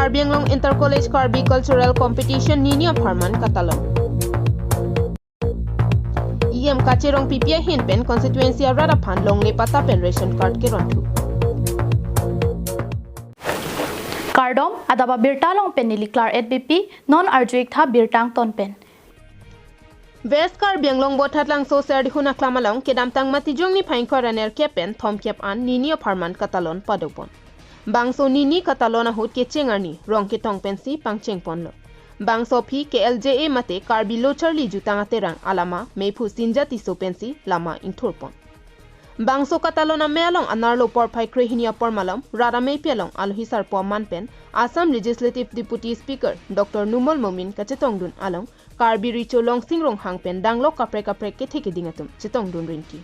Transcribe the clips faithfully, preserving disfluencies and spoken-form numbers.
Karbi Anglong Inter College Karbi Cultural Competition nini apharman katalon. E M Kache Rongpipi ahin pen constituency arat aphan longle patta pen ration card keronthu. Kardom, adap abirta along pen neli Claret Beypi, non arju-ik tha birta angton pen. West Karbi Anglong Boithalangso Serdihun aklam along kedamtang Matijong niphai ingkoi ra nerkep pen thomkep an nini apharman katalon padopon. Bangso nini katalon ahut kecheng arni rong ketong pensi pangchengponlo. Bangso aphi K L J A mate Karbi Lo Charli Jutang Aterang alama Meiphu Sinja Tisso pensi lama ingthurpon. Bangso katalon amei along anerlo porphai krehini apor malom rat ameipi along alohi sarpo aman pen Assam Legislative Deputy Speaker Doctor Numal Momin kachetongdun along Karbi Recho Longsing Ronghang pen danglok kaprek kaprek kethe keding atum chetongdun rinti.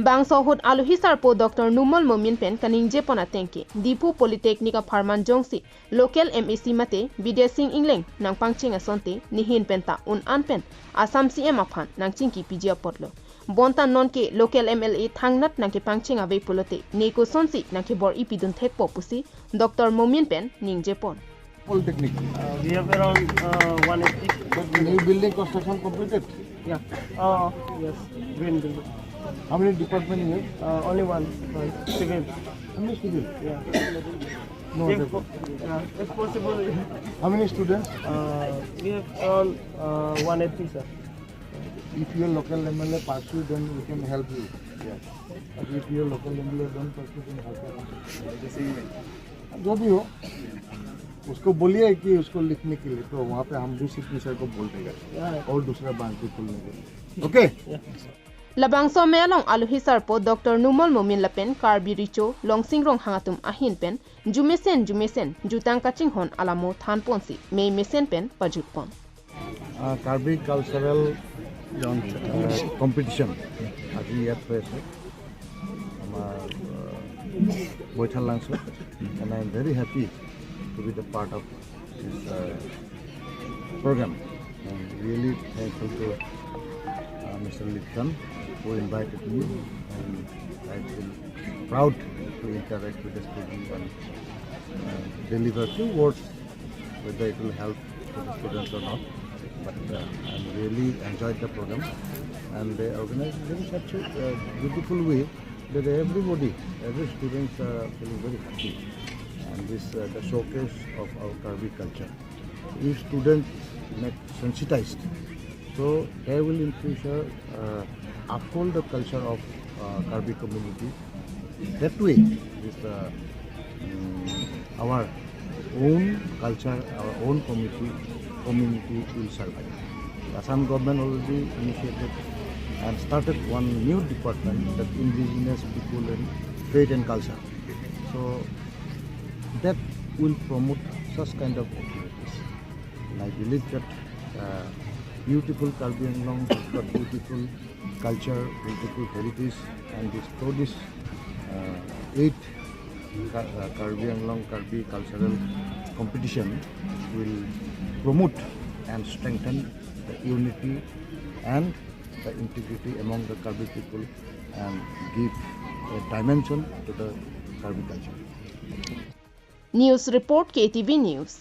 Bangso ahut alohi sarpo Doctor Numal Momin pen kaningjepon ateng ke Diphu Polytechnic apharman jongsi local M A C mate Bidya Sing Engleng nangpangcheng asonte nehin penta un-an pen Assam C M aphan nangchingki piji apotlo. Bonta nonke local M L A thangnat nangkepangcheng ave pulote ne kosonsi nangkebor-i pidun thekpo pusi Doctor Momin pen ningjepon. Polytechnic. Uh, we have around, uh, one eighty. But new building construction completed? Yeah. Oh, yes. Green building. How many department you have? Uh, only one. One. Civil. Only civil? Yeah. No if other po-, yeah, if possible. How many students? Uh, we have around, uh, one eighty, sir. If your local M L A pursue, then we can help you. Yes. But if your local M L A don't pursue, then how can? The same way. जो भी हो, उसको बोलिए कि उसको लिखने के लिए, तो वहाँ पे हम भी सिग्नेचर को बोल देगा। Yeah. और दूसरा ब्रांच भी खोलने के लिए। Okay? Yeah. Labangso amei along alohi sarpo Doctor Numal Momin lapen Karbi Recho Longsing Ronghang atum ahin pen jumesen jumesen jutang kachinghon alamo thanponsi mei mesen pen pajutpon. আহ, কাৰ্বি কালচাৰেল, আহ, কম্পিটিশ্যন আজি ইয়াত হৈ আছে আমাৰ, আহ, বৈঠাল লাংচত। And I am very happy to be the part of this, uh, program. I'm really thankful to, uh, Mister Lipton who invited me, and I feel proud to interact with the students and, uh, deliver few words, whether it will help to the students or not. But, uh, I really enjoyed the program, and they organized in such a, uh, beautiful way that everybody, every students are feeling very happy. And this, uh, the showcase of our Karbi culture. If students make sensitized, so they will in future, uh, uphold the culture of, uh, Karbi community. That way, this, uh, mm, our own culture, our own community, community will survive. Assam government already initiated and started one new department, that indigenous people and faith and culture. So that will promote such kind of activities. And I believe that, uh, beautiful Karbi Anglong has got beautiful culture, beautiful heritage, and this, through this, uh, eight Ka-, uh, Karbi Anglong Karbi cultural competition will promote and strengthen the unity and the integrity among the Karbi people and give a dimension to the Karbi culture. News report, K T V News.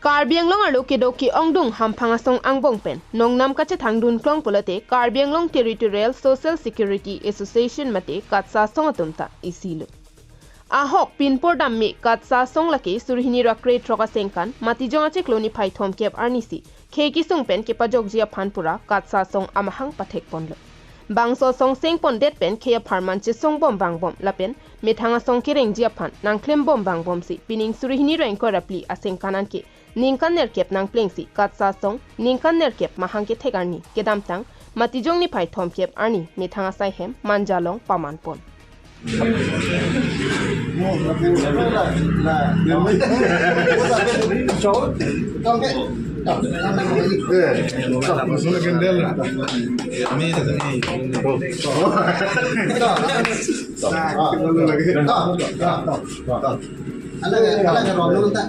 Karbi Anglong arlo kedo ke-ongdung hamphang asong angbong pen nongnam kachethangdun klong pulote Karbi Anglong Territorial Social Security Association mate KATSSA asong atum ta isilo. Ahok pinpur dam me Katsa asong lake suri hini ra krethrok asengkan Matijong achiklo niphai thomkep arnisi khei kesung pen kepajokji aphan pura Katsa asong amahang pathekponlo. Bangso asong sengpondet pen khei apharman chesongbom vangbom lapen methang asong kerengji aphan nangklembom vangbomsi pining suri hini ra ingkoi ra phli asengkan anke ningkan nerkep nangplengsi Katsa asong ningkan nerkep mahang kethek arni kedamtang Matijong niphai thomkep arni methang asai hem Manja along pamanpon. Ala, ala, ala, rondo ta.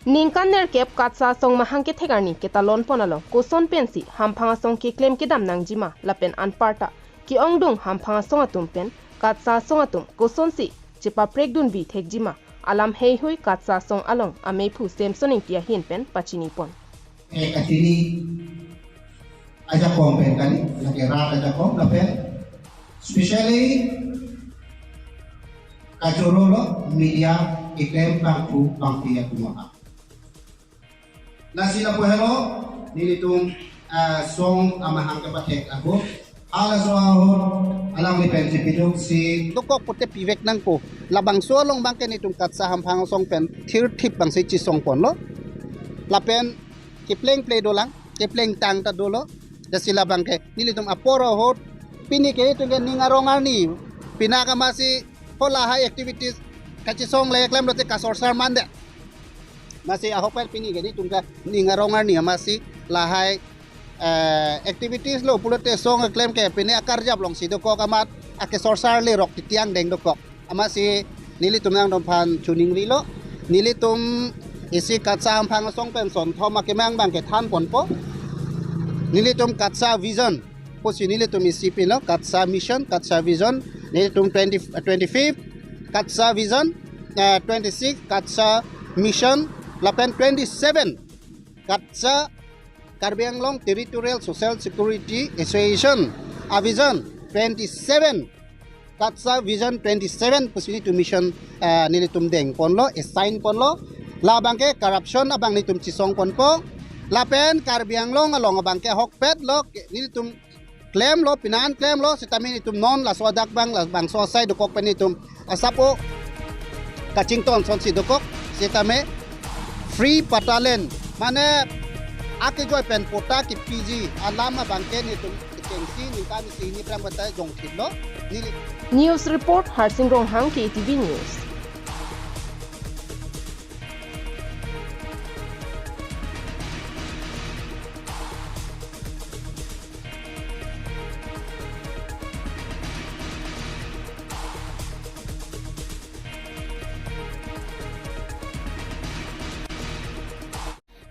Ningkan nerkep Katsa asong mahang kethek arni ketalonpon along koson pensi hamphang asong keklem kedam nangjima lapen anparta ke-ongdung hamphang asong atum pen Katsa asong atum kosonsi chepaprekdunbi thekjima alam heihui Katsa asong along ameiphu Samson Ingti ahin pen pachinipon. Eh, kachini ajakong pen kali, lake rat ajakong lapen specially kachoro lo media keklem bangphu bangpi atum aphan. Lasi lapu helo, nelitum, ah, asong amahang kepathek ako. Halaso ahut alangli pen chepiduk si dokok pote pivek nangpo. Labangso along abangke nelitum Katsa hamphang asong pen thirthip bangsi chesongponlo. Lapen kepleng ple dolang, kepleng tang ta dolo. Lasi labangke nelitum apor ahut pini ke nelitum ke ning arong arni pina ka masi hala high activities kachesong le klemlote kasorsar mandet. Masi ahok pen pini ke nelitum ke ning arong arni amatsi lahai, eh, activities lo pulote asong keklem ke pini akarjap alongsi dokok amat akesorsar lerok titi angdeng dokok. Amatsi nelitum nangtumphan choningrilo. Nelitum isi Katsa hamphang asong pen sonthom akemang abangke thanponpo. Nelitum Katsa vision pusi nelitum isi pilo, Katsa mission, Katsa vision, nelitum twenty, twenty-fifth Katsa vision, eh, twenty-six Katsa mission, lapen twenty-seven Katsa Karbi Anglong Territorial Social Security Association avision, twenty-seven Katsa vision twenty-seven pusi nelitum mission, eh, nelitum dengponlo, assign ponlo. Labangke corruption abang nelitum chesongponpo. Lapen Karbi Anglong along abangke ahokpet lo, ke-, nelitum klemlo, pinan klemlo, sitame nelitum non laso adak abang, labangso asai dokok pen nelitum asap-o kachington sonsi dokok, sitame free patta land, mane akejoi pen patta kepiji alam abangke nelitum kechengsi ningkan isi hini prang patta jongthitlo, neli. News report, Harsing Ronghang, K T V News.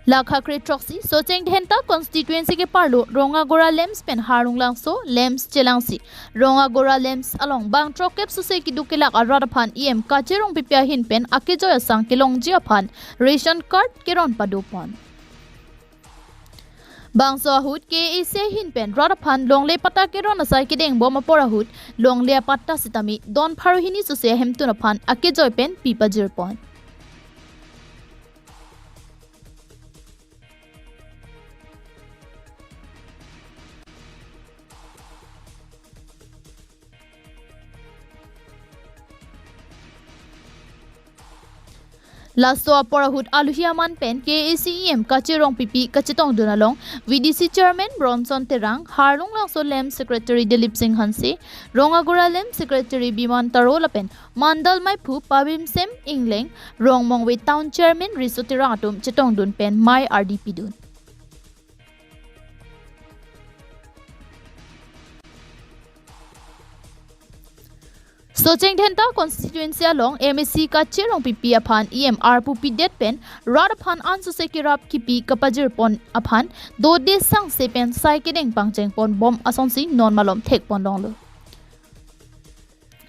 Lakha kre throksi Socheng Dhenta constituency ke-arlo Rongagora LAMPS pen Harlunglangso LAMPS chelangsi Rongagora LAMPS along bang throkkep sose keduk kelak arat aphan E M Kache Rongpipi ahin pen akejoi asang kelongji aphan ration card keron padopon. Bangso ahut K A A C ahin pen rat aphan longle patta keron asai kedengbom apor ahut longle apatta sitame don pharo hini sose ahemtun aphan akejoi pen pi pajirpon. Laso apor ahut alohi aman pen K A A C E M Kache Rongpipi kachetongdun along V D C Chairman Bronson Terang, Harlunglangso LAMPS Secretary Dilip Singh Hanse, Rongagora LAMPS Secretary Biman Taro lapen Mandal Maiphu Pabimsem Ingleng, Rongmongve Town Chairman Riso Terang atum chetongdun pen mei ardi pidun. Socheng Dhenta constituency along M A C Kache Rongpipi aphan E M arpu pidet pen rat aphan ansose kerap kipi kapajirpon aphan dode sangse pen sai kedeng pangchengponbom asonsi non malom thekponlonglo.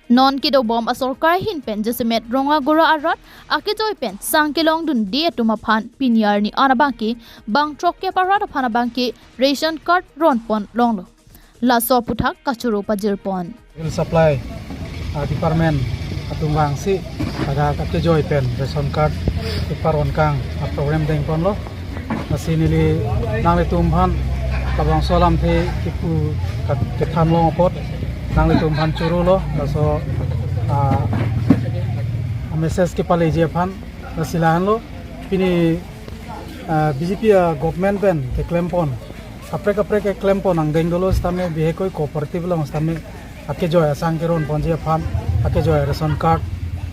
Non kedobom asorkar ahin pen jasemet Rongagora arat akejoi pen sang kelongdunde atum aphan pini arni an abangke bang throkkep arat aphan abangke ration card ronpon longlo. Laso aphuthak kachoro pajirpon. Civil Supply, ah, Department atum vangsi ladak akejoi pen ration card keparonkang aprogram dengponlo. Lasi neli nanglitum aphan labangso alamthe kipu ka-, kethan long apot nanglitum aphan chorolo. Laso, ah, message kepaleji aphan. Lasi lahenlo pini, ah, B J P a-government pen keklempon kaprek kaprek keklempon angdeng dolo sitame bihekoi cooperative along sitame akejoi asang keronponji aphan akejoi ration card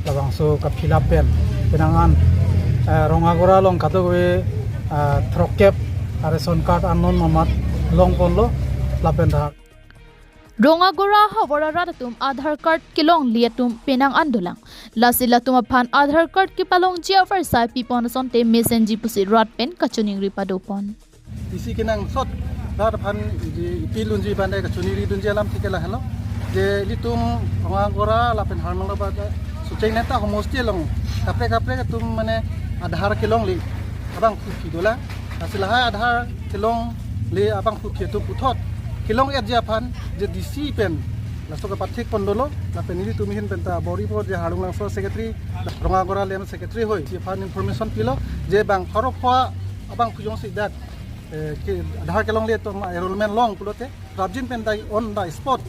labangso ka-fill up pen penang an, eh, Rongagora along kadokave, eh, throkkep a-ration card an non mamat longponlo lapen dak. Rongagora havar arat atum Aadhaar card kelongle atum penang an dolang. Lasi latum aphan Aadhaar card kepalongji aphan sai pipon asonte mesenji pusi rat pen kachiningri padopon. Isi kenangsot rat aphan ipilunji bande kachiningridunji alamthe ke lahelo. Je ilitum Rongagora lapen Harnongrabat Socheng Dhenta homosti along kaprek kaprek atum mane Aadhaar kelongle abangphu aphi dolang. Lasi lahai Aadhaar kelongle abangphu aphi atum puthot kelong-etji aphan je D C pen laso kapathekpon dolo lapen ilitum ahin penta bor-ipo je Harlung Langso secretary, Rongagora lem secretary hoi si aphan information pilo je bang pharo pho abangphu jongsi dak, eh, ke Aadhaar kelongle atum enrollment long pulote prapjin pen dai on the spot,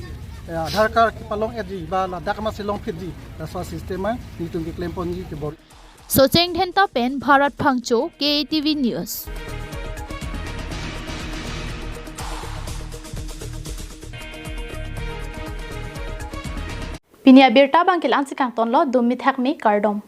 eh, Aadhaar card kepalong-etji ba ladak masi longphitji laso system a nelitum keklemponji ke bor. Socheng Dhenta pen Bharat Phangcho, K A T V News. Pini abirta abangke la-ansi kangtonlo, dumi thakmi, kardom.